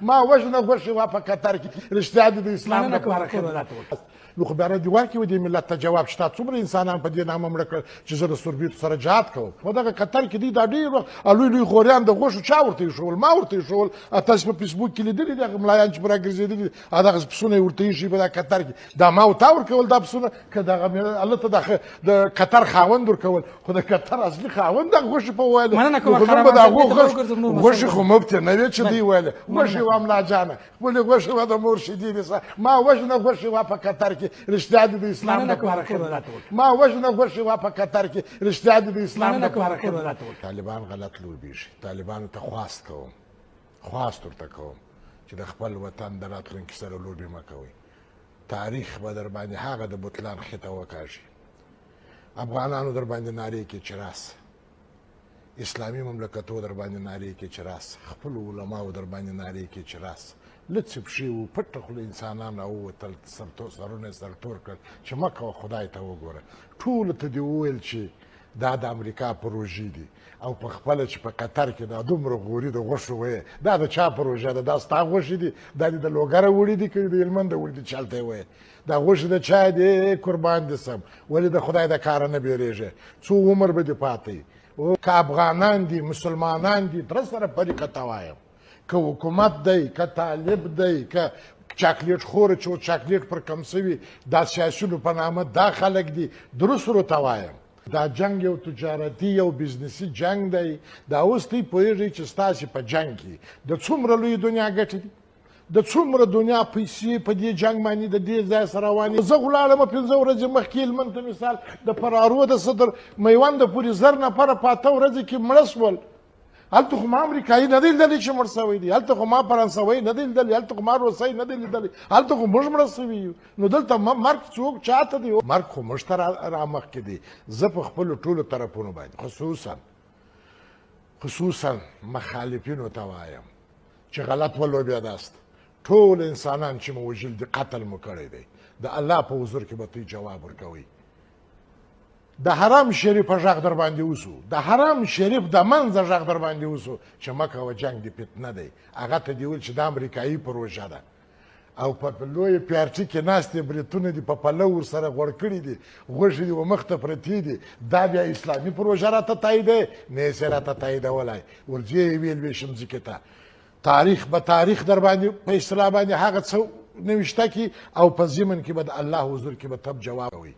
ما وژنه غوښې وه په قطر کې، رښتیا دې د اسلام مننه کوم لپاره کوربه. خدمت وکړ. نو خو بیا دی ورکې و دې ملت ته جواب چې تا څومره انسانان په دې نامه مړه کړل چې زه له سوربیتو سره جهاد کوم. په دغه قطر کې دی دا ډېر وخت لوی لوی غوریان د غوښو چا ورته ایښول؟ ما ورته ایښول. تاسو په فیسبوک کې لیدلي دي هغه ملایان چې پر راګرځېدلي دي، دغه پسونه یې ورته ایښي په دا قطر کې. دا ما او تا ورکول دا پسونه، که دغه هلته د قطر خاوند ورکول، خو د قطر اصلي خاوند دغه غوښې په ویلې. مننه کوم نو خو خراب به دا مذهب ته وګرځم، نور غوښې مسایل. خو مفته نه وې چې دوی ویلې. مننه. غوښې وه ملا جانه، خپلې غوښې وه د مور شیدې دې سه. ما وژنه غوښې وه په قطر کې، رښتیا دې د اسلام مننه کوم لپاره کوربه. خدمت وکړ. ما وژنه غوښې وه په قطر کې، رښتیا دې د اسلام مننه کوم لپاره کوربه. خدمت وکړ. طالبان غلط لوبېږي، طالبانو ته خواست کوم، خواست ورته کوم چې د خپل وطن د راتلونکي سره لوبې مه کوئ. تاریخ به در باندې هغه د بطلان خطه وکاږي. افغانانو در باندې نارې کې چې راسه، اسلامي مملکتو در باندې نارې کې چې راسه، خپلو علماو در باندې نارې کې چې راسه. لڅې پښې وو، پټه خوله انسانان راووتل، سرونه یې سرتور کړل چې مه کوه، خدای ته وګوره. ټولو ته دې وویل چې دا د امریکا پروژې دي، او په خپله چې په قطر کې دا دومره غوري د غوښو ویې، دا د چا پروژه ده؟ دا ستا غوښې دي؟ دا دې د لوګره وړي دي که د هلمنده وړي دي چې هلته یې ویې؟ دا غوښې د چا دي؟ قربان دې سم، ولې د خدای د کاره نه بیرېږې؟ څو عمر به دې پاتې وي؟ که افغانان دي، مسلمانان دي، تر سره پرې ته وایم، که حکومت دی، که طالب دی، که چاکلیټ خوره چې اوس چاکلیټ پر کم سوي دا سیاسیونو په نامه دا خلک دي، درست ورته وایم. دا جنگ یو تجارتي یو بزنسي جنگ دی. دا اوس تی پوهېږئ چې ستاسې په جنگ کې د څومره لویې دنیا ګټې دي، د څومره دنیا پیسې په دې جنگ باندې د دې ځای سره روانې. زه خو لاړم 5 ورځې مخکې هلمند ته، مثال د فرارو د صدر میوند پورې 1000 نفره په 8 ورځې کې مړه شول. هلته خو ما امریکایي نه دی لیدلی چې مړ سوی دی، هلته خو ما فرانسوی نه دی لیدلی، هلته خو ما روسی نه دی لیدلی، هلته خو موږ مړه سوي یو. نو دلته مرګ څوک چاته دی؟ مرګ خو موږ ته را مخکې دی. زه په خپلو ټولو طرفونو باندې خصوصا مخالفینو ته وایم چې غلط ولوبېداست. ټول انسانان چې مو وژل دي، قتل مو کړی دی، د الله په حضور کې به دوی جواب ورکوئ. د حرم شریف غږ در باندې وسو، د حرم شریف د منځه غږ در باندې وسو چې مه کوه، جنګ دې فتنه دی. هغه ته دې وویل چې دا امریکایي پروژه ده، او په لویې پي ار ټي کې ناستې بریتونه دي په پلو ورسره غوړ کړي دي، غوښې دې ومخته پرتې دي، دا بیا اسلامي پروژه راته تاییدوي؟ نه یې سي راته تاییدولی. ورځې یې ویل وې شم ځکې ته تاریخ به تاریخ در باندې په اصطلاح باندې هغه څه نوشته کړي، او په ضمن کې به د الله حضور کې به تب جواب کوي.